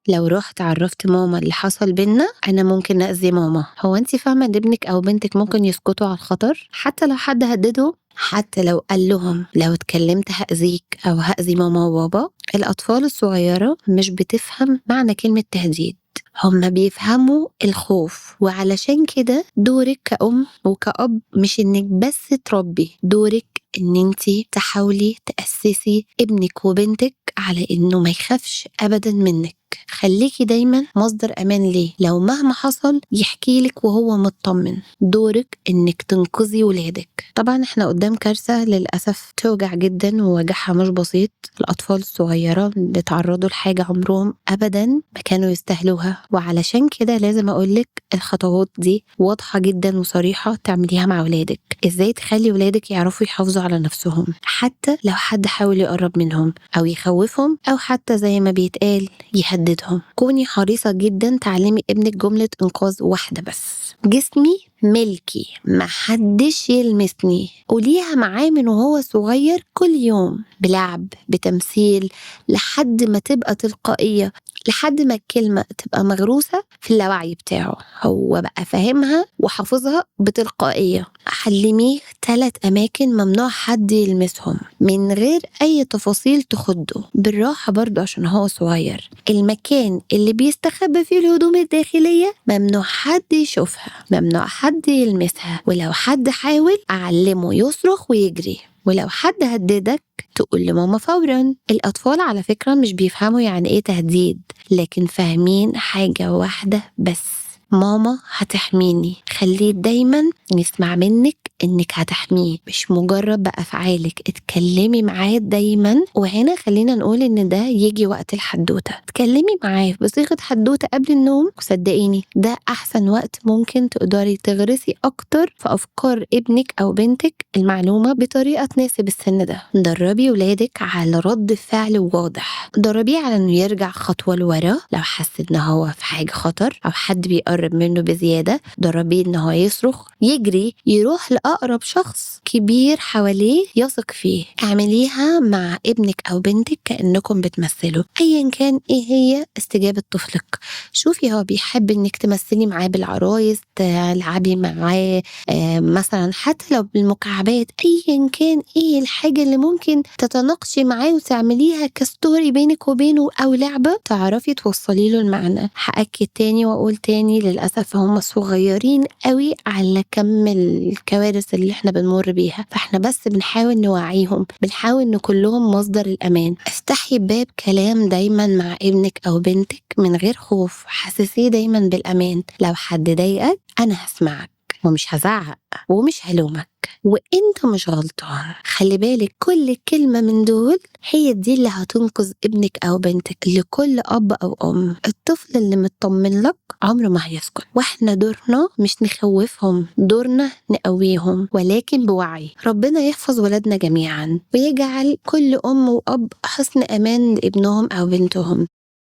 لو رحت عرفت ماما اللي حصل بينا أنا ممكن أذي ماما. هو أنت فاهمة إن ابنك أو بنتك ممكن يسكتوا على الخطر حتى لو حد هددهم، حتى لو قال لهم لو اتكلمت هأذيك أو هأذي ماما وبابا؟ الأطفال الصغيرة مش بتفهم معنى كلمة تهديد، هم بيفهموا الخوف. وعلشان كده دورك كأم وكأب مش إنك بس تربي، دورك إن انتي تحاولي تأسسي ابنك وبنتك على إنه ما يخافش أبدا منك. خليكي دايما مصدر أمان ليه، لو مهما حصل يحكي لك وهو مطمن. دورك إنك تنقذي ولادك. طبعا احنا قدام كارثة للأسف توجع جدا ووجعها مش بسيط. الأطفال الصغيرة اللي تعرضوا لحاجة عمرهم أبدا ما كانوا يستاهلوها، وعلشان كده لازم أقولك الخطوات دي واضحة جدا وصريحة تعمليها مع ولادك. إزاي تخلي ولادك يعرفوا يحافظوا على نفسهم حتى لو حد حاول يقرب منهم أو يخوفهم أو حتى زي ما بيتقال يهددهم. كوني حريصة جدا تعلمي ابنك جملة إنقاذ واحدة بس: جسمي ملكي، محدش يلمسني. قوليها معاه من وهو صغير كل يوم، بلعب، بتمثيل، لحد ما تبقى تلقائية، لحد ما الكلمة تبقى مغروسة في اللاوعي بتاعه، هو بقى فاهمها وحافظها بتلقائية. علميه 3 أماكن ممنوع حد يلمسهم من غير أي تفاصيل تخضه، بالراحة برضو عشان هو صغير. المكان اللي بيستخبى فيه الهدوم الداخلية ممنوع حد يشوفها، ممنوع حد يلمسها، ولو حد حاول أعلمه يصرخ ويجري، ولو حد هددك تقول لماما فورا. الأطفال على فكرة مش بيفهموا يعني إيه تهديد، لكن فاهمين حاجة واحدة بس: ماما هتحميني. خليه دايما يسمع منك إنك هتحميه، مش مجرد بأفعالك، اتكلمي معاه دايما. وهنا خلينا نقول إن ده يجي وقت الحدوتة، اتكلمي معاه بصيغة حدوتة قبل النوم، وصدقيني ده أحسن وقت ممكن تقدري تغرسي أكتر في أفكار ابنك أو بنتك المعلومة بطريقة تناسب السن ده. دربي ولادك على رد فعل واضح، دربيه على إنه يرجع خطوة لورا لو حس إن هو في حاجة خطر أو حد بيقرب منه بزيادة، دربيه إن هو يصرخ، يجري، يروح لأقرب شخص كبير حواليه يثق فيه. اعمليها مع ابنك أو بنتك كأنكم بتمثلوا، أيا كان إيه هي استجابة طفلك. شوفي هو بيحب إنك تمثلي معاه بالعرايس، تلعبي معاه مثلا حتى لو بالمكعبات، أيا كان إيه الحاجة اللي ممكن تتناقشي معاه وتعمليها كستوري بينك وبينه أو لعبة تعرفي توصلي له المعنى. هأكد تاني وأقول تاني، للأسف هم صغيرين قوي على كم الكوارث اللي احنا بنمر بيها، فاحنا بس بنحاول نوعيهم، بنحاول ان كلهم مصدر الأمان. افتحي باب كلام دايما مع ابنك أو بنتك من غير خوف، حسسيه دايما بالأمان. لو حد ضايقك أنا هسمعك ومش هزعق ومش هلومك وانت مش غلطان. خلي بالك كل كلمة من دول هي دي اللي هتنقذ ابنك أو بنتك. لكل أب أو أم، الطفل اللي مطمن لك عمره ما هيسكت، واحنا دورنا مش نخوفهم، دورنا نقويهم ولكن بوعي. ربنا يحفظ ولادنا جميعا ويجعل كل أم وأب حسن أمان لابنهم أو بنتهم.